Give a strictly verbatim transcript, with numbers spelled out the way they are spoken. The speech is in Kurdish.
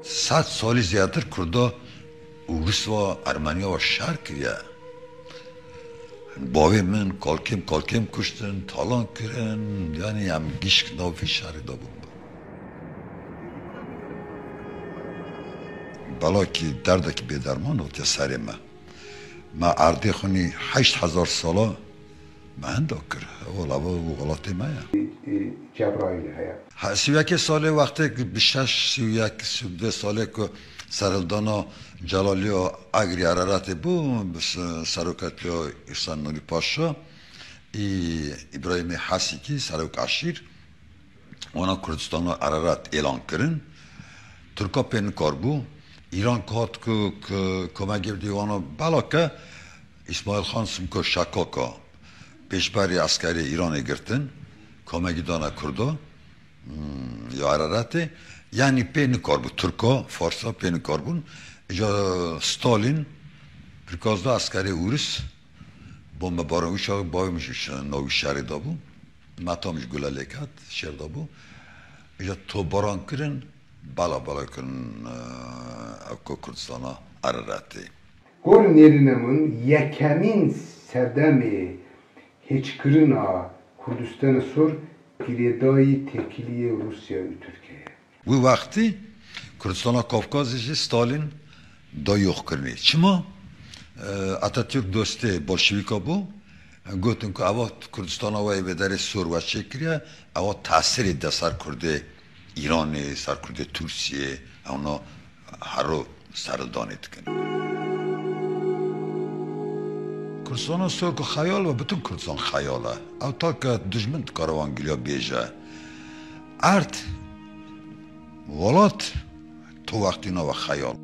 Sed salî zêdetir Kurda û Rûs ve, Ermeniya ve şer kiriye. Bavê min kalkêm kalkêm kuştin, talan kirin, yanî em gişk nav vî şerî de bûn. Belakî derdekî bêderman hatiye serê me. Me erdê xwinî heşt hezar sala me hinda kir. Wala bu welatê me ye. E, e, Cebraîl heye. Ha, sî û yekê salê wextê bi şeş, sî û yek, sî û du salê ku serhildana Celaliya Egrî Ereretê bû, bi se-, seroketiya Îhsan Nurî Paşa, î Îbrahîmê Hesikî, serok eşîr, wana Kurdistana Ereret êlan kirin. Tirka pê nikarbû. Îran ku hat ku, ku komegê bidî wana bela ke Îsmaîl Xan Simko Şakaka pêşberî eskerê Îranê girtin, komegî dana Kurda, hmm, ya Ereretê, yanî pê nikarbû, Tirka, Farsa pê nikarbûn. Îca Stalin rikaz da eskerê Ûris, bombebaran wî şa, bavê min jî şi-, navî şerê da bû. Meta min jî gule lêk hat, şêr da bû. Îca topbaran kirin, bela bela kirin, e, ev ku Kurdistana Ereretê. Gor nêrîne min yekemîn sedemê hêçkirina Kurdistana Sor girêdayî têkiliyê Rûsya û Tirkiye. Wî wextî Kurdistana Kafkazê jî Stalin da yox kirinê. Çima? E, Atatürk dostê bolşevîka bû. Gotin ku eva Kurdistana we yê vê derê sor we çêkiriye, eva tesirê de ser Kurdê Îranê, ser Kurdê Tirkiyê, ewna hero serhildanê dikin. Kurdistana sor ku xeyal ve, bütün Kurdistan xeyal e. Ew ta ke dijmin dikare wan giliya bêje. Erd, welat, tu wextî nave xeyal.